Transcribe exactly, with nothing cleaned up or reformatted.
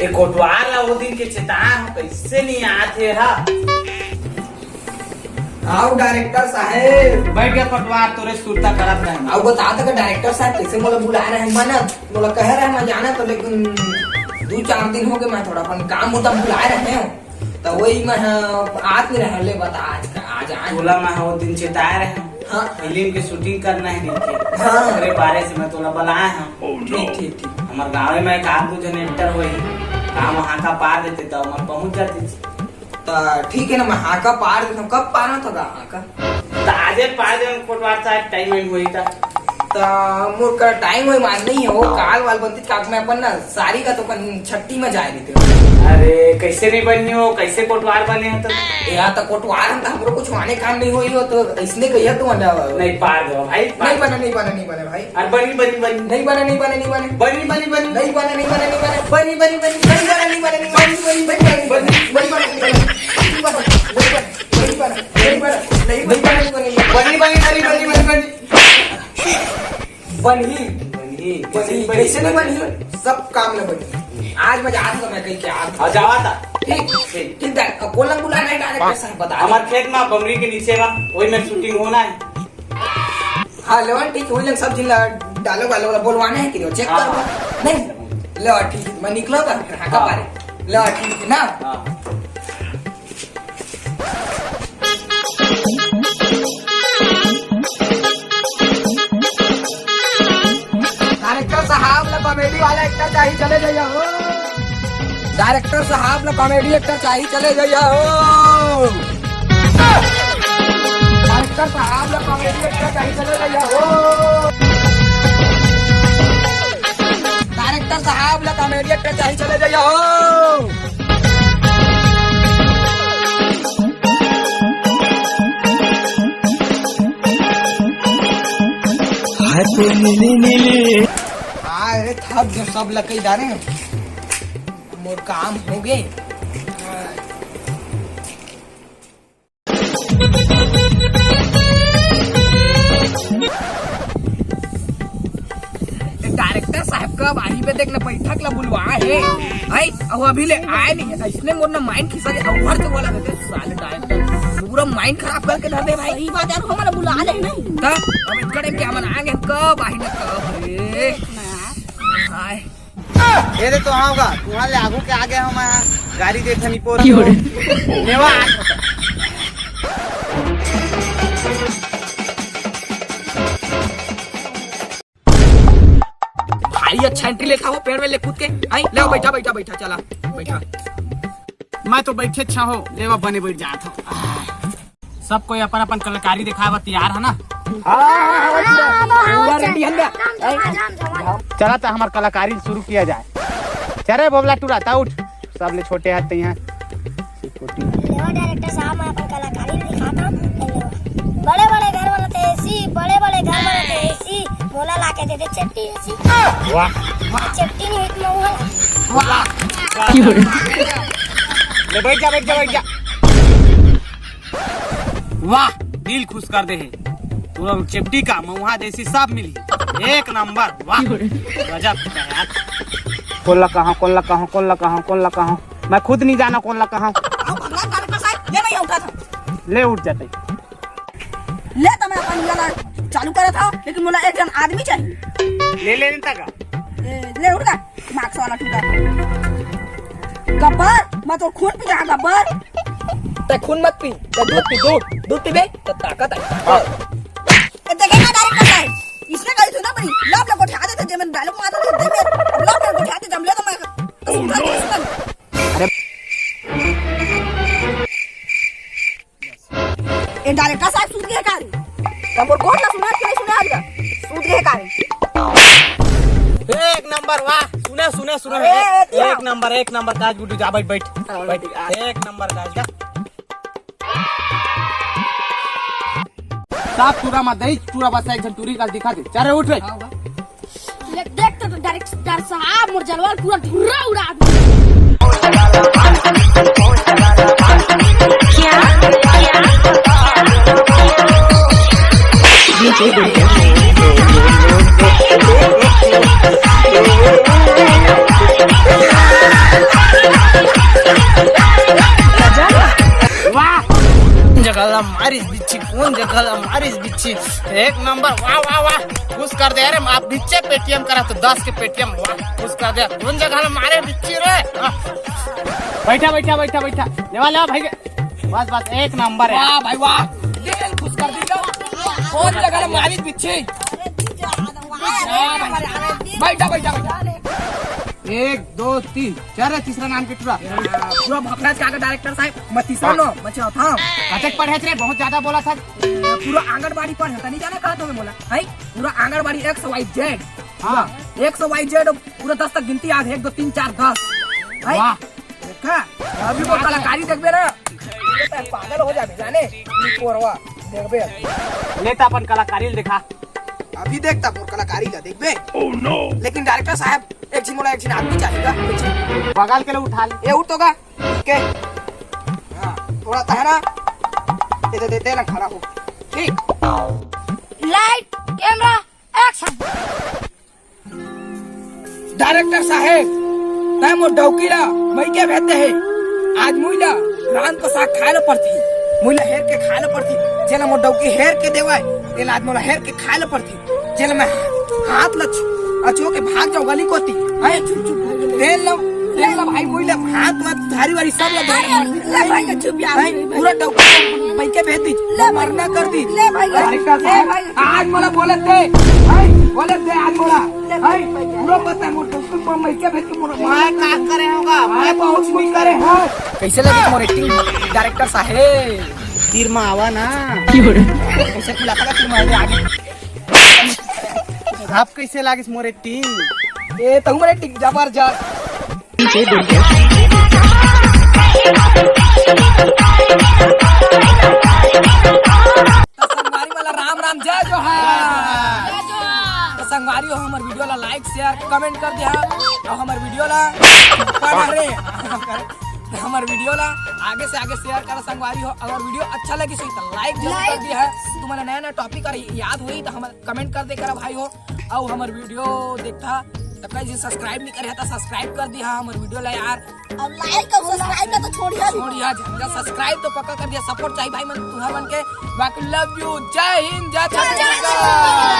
ए कोटवार ला वो दिन के चेताए हंव, कइसे नइ आत हे हा? आओ डायरेक्टर साहेब। बइठ गे कोटवार, तोरे सुरता करत रहे। आओ बता त डायरेक्टर साहेब, कइसे मोला बुलाए रहे? मैं ना मोला कहे रहे मैं जाना तो, लेकिन दू चार दिन हो गे, मैं थोड़ा अपन काम बुता भुलाए रहे हंव। त वही मैं, हाँ, आत नइ रहे। ले बता, आज का, आज, आज। तोला मैं वो दिन चेताए रहे हंव। हाँ। फिल्म के शूटिंग करना हे कहिके। हाँ। ओकरे बारे से मैं तोला बलाए हंव। ठीक, ठीक, ठीक। हमर गाँव में एक आध दू झन एक्टर होही, काम हाका पार देते त हमन पहुँच जाती। त ठीक हे ना, मैं हाका पार देथंव। कब पारत हस गा हाका? त आजे पार देथंव कोटवार साहेब, टाइम वाइम होही त। त मोर करा टाइम होही माने नइ हे, वो काल वाल बनतिस का, मैं अपन ना सारी का तो अपन छट्टी में जाए रहितेंव। अरे कइसे नइ बनही वो, कइसे कोटवार बने हस त? या त कोटवार हन त हमरो कुछ आने काम नइ होही हो, त अइसने कहिया तो अंडा। नइ पार दो भाई, पार नइ बने, नइ बने, नइ बने भाई। अरे बनी, बनी, बनी। नइ बने, नइ बने, नइ बने। बनी, बनी, बनी। नइ बने, नइ बने, नइ बने। बनी, बनी, बनी। नइ बने, नइ बने, नइ बने। बनी, बनी, बनी। बनी, बनी, बनी। बनी, बनी, बनी। बनी, बनी, बनी। बनी, बनी, बनी। बनी, बनी, बनी, बनी, बनी, बनी। बनही। बनही। बनही। कइसे नइ बनही? सब काम ल बनही। आज मैं जात हंव, मैं कहिके आत हंव। हाँ, जावा था। ठीक, ठीक। ठीक, ठीक, अब कोन ल बुलाना हे डायरेक्टर साहेब, बता दे। हमर खेत में बमरी के नीचे में, वही में शूटिंग होना हे। हाँ, लेवन ठीक, वही लंग सब जिन ला डायलॉग वायलॉग ला बोलवाना हे कि नहीं, चेक हाँ, कर। हाँ। नहीं, लेवा ठीक, मैं निकला था, फिर हाँ, हाँ। पारे। लेवा ठीक हे ना? हाँ। डायरेक्टर साहब ला कॉमेडी वाला एक्टर चाही, चले जाइए हो। डायरेक्टर साहब ला कॉमेडी एक्टर चाही, चले जाइए हो। डायरेक्टर साहब ला कॉमेडी एक्टर चाही, चले जाइए हो। डायरेक्टर साहब ला कॉमेडी एक्टर चाही, चले जाइए हो। हाय तो मिली मिली। हाँ, अरे थक गए सब लकई डारे। मोर काम हो गए। डायरेक्टर साहब कब आही बे, देख ना, बैठक ला बुलवा हे। भाई, अब अभी ले आए नहीं है, इसने मोर ना माइंड खिसा के अवहर से बोला देते, साले डायरेक्टर पूरा माइंड खराब करके धर दे भाई। सही बात यार, हमन ला बुला ले नहीं। तब अब इतने के हमन आगे, कब आही ना कब रे। हाय। ये दे तो आओगा, तुम्हारे आगू के आगे हम गाड़ी दे थनी पोर। लेवा। भाई अच्छा एंट्री लेखा हो, पेड़ में ले कूद के। आई, ले बैठा, बैठा, बैठा, चला, बैठा। मैं तो बैठे अच्छा हो, लेवा बने बैठ जात हो। सब कोई अपन अपन कलाकारी दिखाए बर तैयार है ना? हाँ, हाँ, हाँ, हाँ, पूरा ready है ना? चला तो हमार कलाकारी शुरू किया जाए। चले बोबला टूरा, ता उठ। सबले छोटे हाथ तैयार। लेवा डायरेक्टर साहब, मैं अपन कलाकारी दिखाता हूँ। बड़े बड़े घर वाला तो एसी, बड़े बड़े घर वाला तो एसी, मोला लाके दे दे चट्टी एसी। वाह। चट्टी नहीं हुई तो मैं वाह। ले बैठ जा, बैठ जा, बैठ जा। वाह, दिल खुश कर दे हे। तोला चट्टी का महुआ देसी सब मिली। एक नंबर, वाह। गजब का यार। कोन ला कहाँ, कोन ला कहाँ, कोन ला कहाँ, कोन ला कहाँ? मैं खुद नहीं जाना कोन ला कहाँ। आओ भगवान का रखा साहब, ले भैया उठा था। ले उठ जाते। ले तो मैं अपन वाला चालू करा था, लेकिन मोला एक जन आदमी चाहिए। ले ले लेता का? ए, ले उठ का, दिमाग से वाला टूटा। गब्बर, मैं तो खून पी रहा गब्बर। ते खून मत पी, ते दूध पी, दूध, दूध पीबे, तो ताकत आए। ए, देखे ना डायरेक्टर साहब, इसने कही थी ना अपनी, लव लव को उठा देते, जब मैंने डायलॉग मारा था, जब मैं लव लव को उठा देते, जब ले तो मैं, तो सुनता नहीं सुनता। अरे। ए डायरेक्टर साहब सूत गए का रे? तब मोर गोठ ला सुना के नहीं सुना आज का? सूत गए का रे? एक नंबर, वाह, सुने, सुने, सुने, अरे, एक, ए, एक नंबर, एक नंबर, काज गुड्डू, जा, बैठ, बैठ, हाँ, बैठ, बैठ। एक नंबर, काज, जा। साफ टूरा मत दई, टूरा बस एक जन टूरी का दिखा दे। चल रे, उठ रे। हाँ, वाह। ले, देख तो, तो डायरेक्टर साहब मोर जलवा पूरा धुर्रा उड़ा दे। क्या? क्या? मारिस बिच्छी, कोन जगह ला मारिस बिच्छी। एक नंबर, वाह, वाह, वाह। खुश कर दे रे, आप बिच्छे पेटीएम करा तो दस के पेटीएम, वाह, खुश कर दे। कोन जगह ला मारे बिच्छी रे? हाँ। बैठा, बैठा, बैठा, बैठा। लेवा, लेवा भाई के। बस, बस, एक नंबर है। वाह भाई, वाह। दिल खुश कर दी। कोन जगह ला मारिस बिच्छी? बैठा, बैठा, बैठा। एक, दो, तीन, चार, तीसरा नाम के टूरा। पूरा भखरा का डायरेक्टर साहब, मैं तीसरा नो, मैं चौथा। कतेक पढ़े रे, बहुत ज्यादा बोला था। पूरा आंगनबाड़ी पढ़े था, नहीं जाना कहाँ तो मैं बोला, है? पूरा आंगनबाड़ी एक्स वाई जेड। हाँ। एक्स वाई जेड, पूरा दस तक गिनती याद है, एक, दो, तीन, चार, दस। है? वाह। देखा? अभी वो कलाकारी देखबे ना, पागल हो जाबे, जाने? ई कोरवा, देखबे। ले त अपन कलाकारी ल देखा। अभी देखता मोर कलाकारी ला, देखबे। लेकिन डायरेक्टर साहब, एक झिन मोला, एक झिन आदमी चाहिए, एक झिन। बगल के लोग उठा ले। ये उठ तो गा। के? हाँ, थोड़ा तो है ना? ये दे, दे, दे ना, खड़ा हो। ठीक। Light, camera, action. डायरेक्टर साहेब, तैं मोर डौकी ला मइके भेज दे हे। आज मुई ला रांध के साग खाए ला पड़ती, मुई ला हेर के खाए ला पड़ती। जेला मोर डौकी हेर के देवय, तेला आज मोला हेर के खाए ला पड़ती। जेला मैं हाथ ला छु-, अचो के भाग जाऊं गली कोती, हैं? तेल ला, तेल ला भाई, मुई ला हाथ वाथ धारी वारी सब ला धोए ला पड़ती। ले भाई, चुप यार। हैं? पूरा डौकी मइके भेज दी, ले भाई। मरना कर दी। ले भाई, डायरेक्टर ले साहेब, भाई। आज मोला बोले दे, हैं? बोले दे आज मोला। ले भाई, हैं? भाई। पूरा पता है मोर डौकी को मइके भेज के मोर मैं का करे होगा? मैं बहुत कुछ करे हूँ। कैसे लगी मोर एक्टिंग डायरेक्टर साहेब? तीर में आवा ना। कैसे बुलाता का तीर में आवा आगे? आप कैसे लागिस मोर एक्टिंग? ए, तहु मोर एक्टिंग जबरदस्त। तो संगवारी वाला राम राम, जय जोहार। तो संगवारी हो, हमर वीडियो ला लाइक, शेयर, कमेंट कर दिया और हमर वीडियो ला पढ़ा रे। तो हमर वीडियो ला आगे से आगे शेयर करा संगवारी हो। अगर वीडियो अच्छा लगी सही तो लाइक जरूर कर दिया है। तुम्हारा नया नया टॉपिक और याद हुई तो हम कमेंट कर दे करा भाई हो। और हमर वीडियो देखता तो कई जी सब्सक्राइब नहीं करे तो सब्सक्राइब कर दिया हमर वीडियो ला यार। अब लाइक और सब्सक्राइब का तो छोड़िया। छोड़िया जी, सब्सक्राइब तो पक्का कर दिया। सपोर्ट चाहिए भाई मन, तुम्हार मन के। बाकी लव यू, जय हिंद, जय छत्तीसगढ़।